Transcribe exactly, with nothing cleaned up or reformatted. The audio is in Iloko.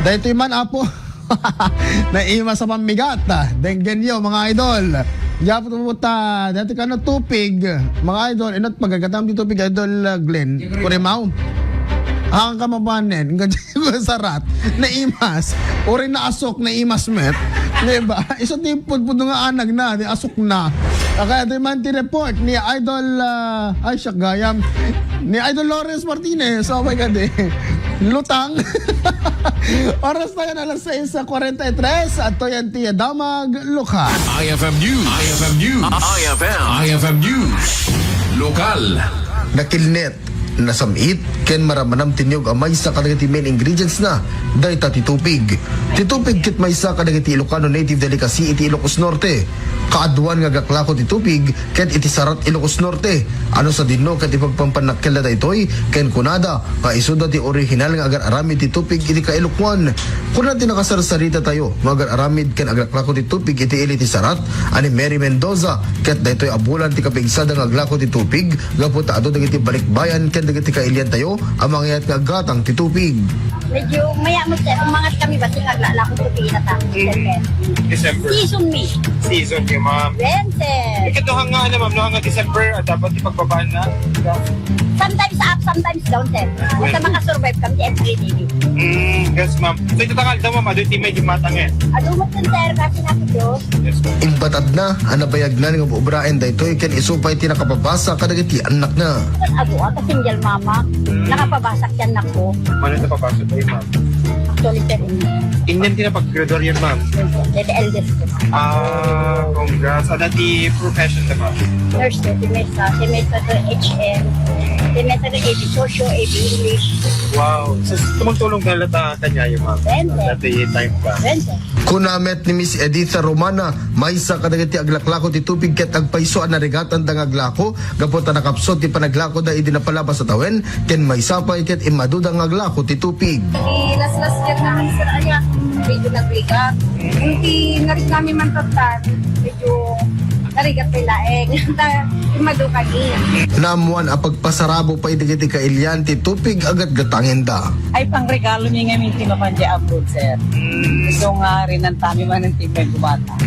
Daytoy man, Apo. Naimas a pammigat. Denggenyo, mga idol. Diya po ta, dati ka na tupig, mga idol. Inot pagkagatam di tupig, idol, uh, Glenn. Kurimaw. Ang kamabanen, ang sarat, naimas. Uri na asok, naimas met. Diba? Iso ti pudpud nga anag na, di asok na. Kaya ito man ti report ni Idol, uh, ay, siya gayam. Ni Idol Lawrence Martinez. Oh my God, eh. Lutang. Oras na yan, alas sais kwarenta y tres. At to yan ti Damag Lokal. I F M News. I F M News. I F M. I F M News. Lokal. Nakilnet, nasam-it, ken maramanam ti niyog a maysa kadagiti main ingredients na, dayta ti tupig. Ti tupig ket maysa kadagiti Ilocano native delicacy iti Ilocos Norte. Kaaduan nga aglaklako ti tupig ket iti Sarat, Ilocos Norte. Ano sadino ket ipagpampanakkelda daytoy, ken kunada nga isuda ti orihinal nga agar-aramid ti tupig iti Kailokuan. Kuna ti nakasarsarita tayo nga agar-aramid ken aglaklako ti tupig iti ili ti Sarat a ni Mary Mendoza, ket daytoy a bulan ti kapigsada nga aglako ti tupig gapu ta adu dagiti balikbayan ken dagiti kailian tayo a mangayat nga aggatang ti tupig. Medyo maya mo, sir. Umangat kami ba, sir, aglaklako ti tupig na ta. Mm. December. Season mi. Season niyo, ma'am. Wen, sir. Ikaduha nga, ano, ma'am, no, nga December, ah, dapat ipagbabaan na. Sometimes up, sometimes down, sir. Basta makasurvive kami every day. Mm, yes, ma'am. So, ito tangal daw, ma'am, adu ti may dimatang eh. Adu mo, sir, kasi na po. Yes, ma'am. Imbatad na a nabayagnan nga buobraen daytoy ken isu pay ti nakapabasa kadagiti annakna. Adu, ah, single mama. Mm. Nakapabasak yan ako. Mano napabasa tayo, ma'am? Actually, sir, hindi. Indian ti napaggraduar yan, ma'am? Hindi, the eldest ko. Ah, congrats. Ano ti profession na, ma'am? Nurse, sir. Si Mesa, si Mesa to H M. Si Mesa to A B Socio, A B English. Wow. So, tumutulong ka lang, ah, kanya yung, ma'am? Siyempre. Dati time pa. Siyempre. Kuna met ni Miss Editha Romana, maysa kadagiti aglaklako ti tupig ket agpayso a narigatanda nga aglako gapu ta nakapsut ti panaglakoda idi napalabas a tawen, ken maysa pay ket immaduda nga aglako ti tupig. Di last, last year naman, sir, aya, medyo nagrigat. Yung ti-, narit namin man pagtan, medyo narigat pay laeng. Ta, immadu kami. Naammuan a pagpasarabo pay dagiti kailian ti tupig a gatgatangenda. Ay, pangregalo mi ngamin ti mapan di abroad, sir. Mm. Isu nga rinantami man ti may gumata.